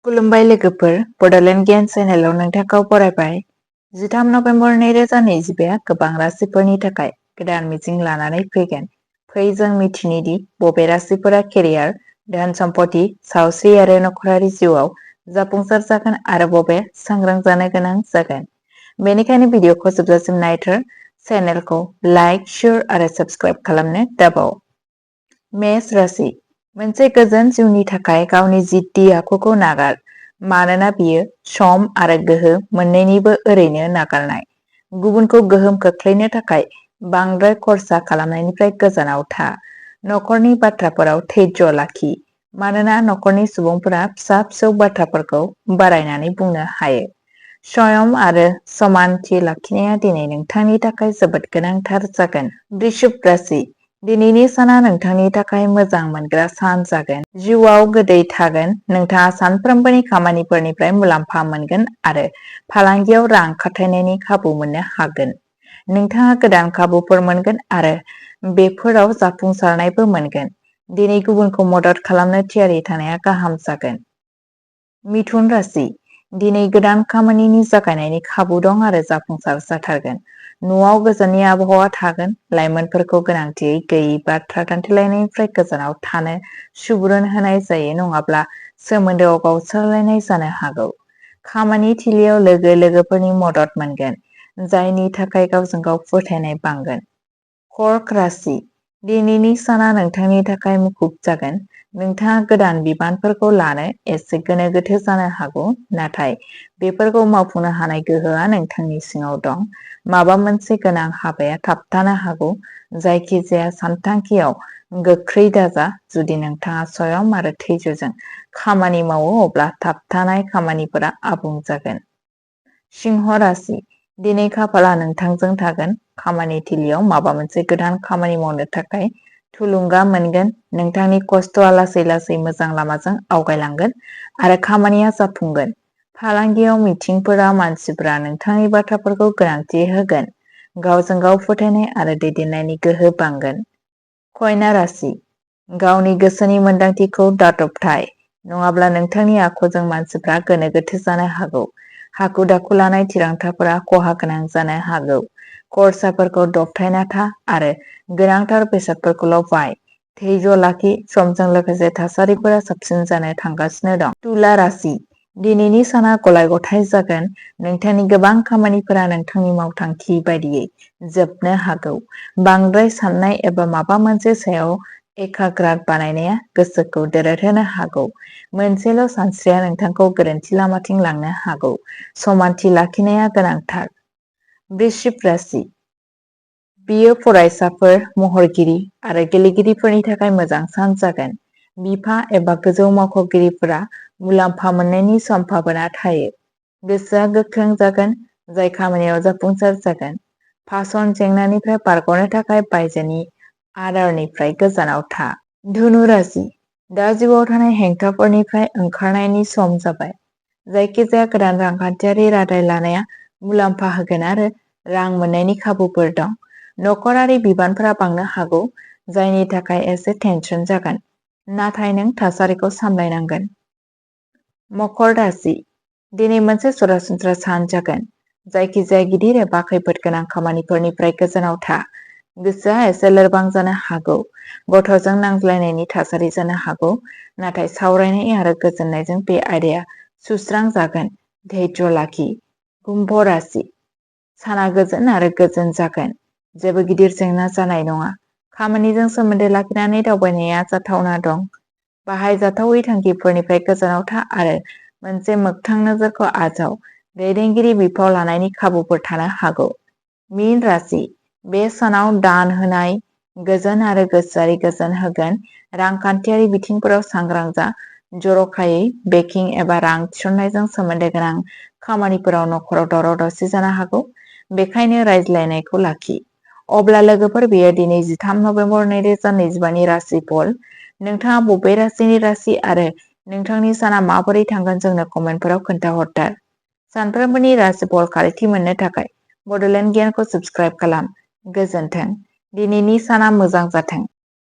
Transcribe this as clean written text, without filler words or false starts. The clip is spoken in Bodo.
खुलुमबाय लोगोफोर, बड'लेण्ड गियान चेनेलाव नोंथांखौ बरायबाय। 13 नभेम्बर 2022 गोबां राशिफोरनि थाखाय गोदान मिजिं लानानै फैगोन। फै जों मिथिनि दि बबे राशिफोरा केरियार, धोन सम्पथि, सावस्रि आरो नखरारि जिउआव जाफुंसार जागोन आरो बबे सांग्रां जानो गोनां जागोन। बेनिखायनो भिडिअखौ जोबजासिम नायथार, चेनेलखौ लाइक, शेयार आरो साबस्क्राइब खालामनो दाबाव। मेष राशि। मोनसे गोजोन जिउनि थाखाय गावनि जिद्दि आखुखौ नागार, मानोना बियो सम आरो गोहो मोन्नैनिबो ओरैनो नागारनाय। गुबुनखौ गोहोम खोख्लैनो थाखाय बांद्राय खर्सा खालामनायनिफ्राय गोजानाव था। नखरनि बाथ्राफोराव धैर्य लाखि, मानोना नखरनि सुबुंफोरा फिसा-फिसौ बाथ्राफोरखौ बारायनानै बुंनो हायो। संयम आरो समानथि लाखिनाया दिनै नोंथांनि थाखाय जोबोद गोनांथार जागोन। वृश्चिक राशि। दिनैनि साना नोंथांनि थाखाय मोजां मोनग्रा सान जागोन। जिउआव गोदै थागोन। नोंथाङा सानफ्रोमबोनि खामानिफोरनिफ्राय मुलाम्फा मोनगोन आरो फालांगियाव रां खाथायनायनि खाबु मोननो हागोन। नोंथाङा गोदान खाबुफोर मोनगोन आरो बेफोराव जाफुंसारनायबो मोनगोन। दिनै गुबुनखौ मदद खालामनो थियारि थानाया गाहाम जागोन। मिथुन राशि। दिनै गोदान खामानिनि जागायनायनि खाबु दं आरो जाफुंसार जाथारगोन। न'आव गोजोननि आबहावा थागोन। लाइमोनफोरखौ गोनांथि गैयै बाथ्रा दान्थेलायनायनिफ्राय गोजानाव थानो सुबुरुन होनाय जायो, नङाब्ला सोमोन्दोआव गावस्रालायनाय जानो हागौ। खामानि थिलियाव लोगोफोरनि मदद मोनगोन, जायनि थाखाय गावजों गाव फोथायनाय बांगोन। कर्क राशि। दिनैनि साना नोंथांनि थाखाय मुखुब जागोन। नोंथाङा गोदान बिबानफोरखौ लानो एसे गोनो गोथो जानो हागौ, नाथाय बेफोरखौ मावफुंनो हानाय गोहोआ नोंथांनि सिङाव दं। माबा मोनसे गोनां हाबाया थाबथानो हागौ। जायखिजाया सानथांखियाव गोख्रै दाजा। जुदि नोंथाङा संयम आरो धैर्यजों खामानि मावो, अब्ला थाबथानाय खामानिफोरा आबुं जागोन। सिंह राशि। दिनै खाफालआ नोंथांजों थागोन। खामानि थिलियाव माबा मोनसे गोदान खामानि मावनो थाखाय थुलुंगा मोनगोन। नोंथांनि खस्थ'आ लासै लासै मोजां लामाजों आवगायलांगोन आरो खामानिया जाफुंगोन। फालांगियाव मिटिंफोराव मानसिफोरा नोंथांनि बाथ्राफोरखौ गोनांथि होगोन। गावजों गाव फोथायनाय आरो दैदेननायनि गोहो बांगोन। कन्या राशि। गावनि गोसोनि मोन्दांथिखौ दाथबथाय, नङाब्ला नोंथांनि आखुजों मानसिफ्रा गोनो गोथो जानो हागौ। हाखु दाखु लानाय थिरांथाफोरा खहा गोनां जानो हागौ। खरसाफोरखौ दबथायना था आरो गोनांथार बेसादफोरखौल' बाय। धैर्य लाखि, समजों लोगोसे थासारिफोरा साबसिन जानो थांगासिनो दं। तुला राशि। दिनैनि साना गलाय-गथाय जागोन। नोंथांनि गोबां खामानिफोरा नोंथांनि मावथांखि बायदियै जोबनो हागौ। बांद्राय साननाय एबा माबा मोनसे सायाव एकाग्रात बानायनाया गोसोखौ दोरदहोनो हागौ। मोनसेल' सानस्रिया नोंथांखौ गोरोन्थि लामाथिं लांनो हागौ। समानथि लाखिनाया गोनांथार। वृश्चिक राशि। बियो फरायसाफोर, महरगिरि आरो गेलेगिरिफोरनि थाखाय मोजां सान जागोन। बिफा एबा गोजौ मावख'गिरिफोरा मुलाम्फा मोननायनि सम्भाबना थायो। गोसोआ गोख्रों जागोन, जाय खामानियाव जाफुंसार जागोन। भाषण जेंनानिफ्राय बारग'नो थाखाय बायजोनि आदारनिफ्राय गोजानाव था। धनु राशि। दा जिउआव थानाय हेंथाफोरनिफ्राय ओंखारनायनि सम जाबाय। जायखिजाया गोदान रांखान्थियारि रादाय लानाया मुलाम्फा होगोन आरो रां मोन्नायनि खाबुफोर दं। नखरारि बिबानफोरा बांनो हागौ, जायनि थाखाय एसे टेनसन जागोन, नाथाय नों थासारिखौ सामलायनांगोन। मकर राशि। दिनै मोनसे सरासनस्रा सान जागोन। जायखिजाया गिदिर एबा खैफोद गोनां खामानिफोरनिफ्राय गोजानाव था। गोसोआ एसे लोरबां जानो हागौ। गथ'जों नांज्लायनायनि थासारि जानो हागौ, नाथाय सावरायनाय आरो गोजोननायजों बे आयदाया सुस्रांजागोन। धैर्य लाखि। कुम्भ राशि। साना गोजोन आरो गोजोन जागोन। जेबो गिदिर जेंना जानाय नङा। खामानिजों सोमोन्दो लाखिनानै दावबायनाया जाथावना दं। बाहायजाथावै थांखिफोरनिफ्राय गोजानाव था आरो मोनसे मोगथां नोजोरखौ आजाव। दैदेनगिरि बिफाव लानायनि खाबुफोर थानो हागौ। मीन राशि। बे सानाव दान होनाय गोजोन आरो गोसोआरि गोजोन होगोन। रांखान्थियारि बिथिंफोराव सांग्रां जा। जर'खायै बेंकिं एबा रां थिसननायजों सोमोन्दो गोनां खामानिफोराव नखराव दावराव-दावसि जानो हागौ, बेखायनो रायज्लायनायखौ लाखि। अब्ला लोगोफोर, बेयो दिनै 13 नभेम्बर 2025 नि राशिफल। नोंथाङा बबे राशिनि राशि आरो नोंथांनि साना माबोरै थांगोन जोंनो कमेन्टफोराव खोन्थाहरथार। सानफ्रोमबोनि राशिफल खारिथि मोननो थाखाय बड'लेण्ड गियानखौ साबस्क्राइब खालाम। गोजोन्थों। दिनैनि साना मोजां जाथों।